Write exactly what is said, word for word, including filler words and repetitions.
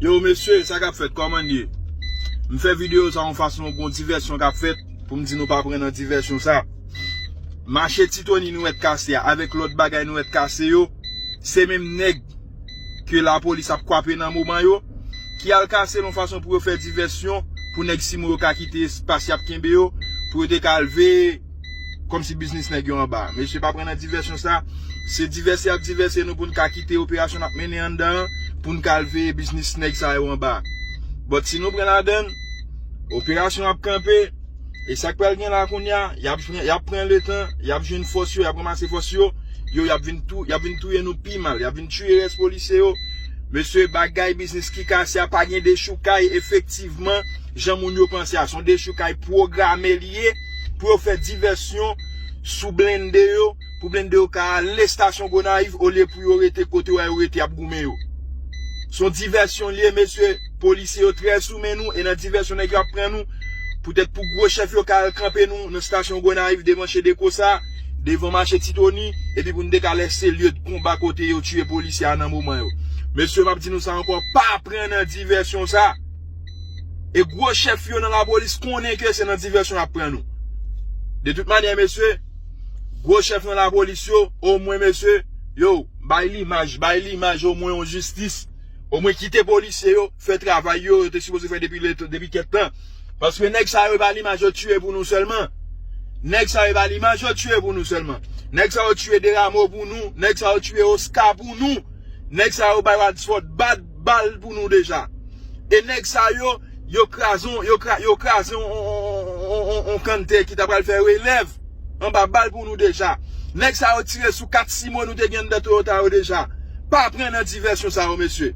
Yo, mesye, sa k ap fèt? Kòman n ye? M fè videyo sa yon fason, gon divèsyon k ap fèt, pou m di nou pa pran nan divèsyon sa. Mache Ti Tony nou wè t kase a, avèk lòt bagay nou wè t kase yo, se menm nèg ke lapolis ap kwape nan moman yo, ki al kase l yon fason pou yo fè divèsyon, pou nèg Simon yo ka kite espas y ap kenbe yo, pou yo te ka al veye kòmsi biznis nèg yo anba. Mesye, pa pran nan divèsyon sa. Se divèse y ap divèse nou pou n ka kite operasyon n ap mennen anndan an, pou n ka al veye biznis nèg sa yo anba. But si nou pran ladann, operasyon ap kanpe, e sa k pral gen la kounye a, y ap, y ap pran letan, y ap jwenn fòs yo, y ap ranmase fòs yo, yo, y ap vin tou, y ap vin touye nou pi mal, y ap vin tiye rès polisye yo. Mesye, bagay biznis ki kase a pa gen dechoukay, efektivman, jan moun yo panse a. Se yon dechoukay pwograme li ye pou yo fè divèsyon sou blende yo, pou blende yo ka ale estasyon Gonayiv olye pou yo rete kote yo, yo rete ap goumen yo. Se yon divèsyon li ye, mesye. Polisye yo trè sou men nou, e nan divèsyon nèg yo ap pran nou. Poutèt pou gwo chèf yo ka al kanpe nou nan estasyon Gonayiv devan Chedeco sa, devan mache Ti Tony, epi pou n te ka lèse lye de konba kote yo tiye polisye a nan moman yo. Mesye, m ap di nou sa ankò, pa pran nan divèsyon sa. E gwo chèf yo nan lapolis konnen ke se nan divèsyon y ap pran nou. De tout manyè, mesye, gwo chèf nan lapolis yo, omwen, mesye, yo, bay limaj, bay limaj omwen yon jistis. Omwen kite polisye yo fè travay yo, yo te sipoze fè depi, depi kèk tan. Paske nèg sa yo pa limaj yo tiye pou nou sèlman. Nèg sa yo pa limaj yo tiye pou nou sèlman. Nèg sa yo tiye Deramo pou nou. Nèg sa yo tiye Oscar pou nou. Nèg sa yo bay Radford bal, bal pou nou deja. E nèg sa yo, yo kraze, yo kra, yo kraze on, on, on, on kanntè ki ta pral fè relèv anba bal pou nou deja. Nèg sa yo tire sou kat Simon nou te gen anndan Toyota yo deja. Pa pran nan divèsyon sa yo, mesye.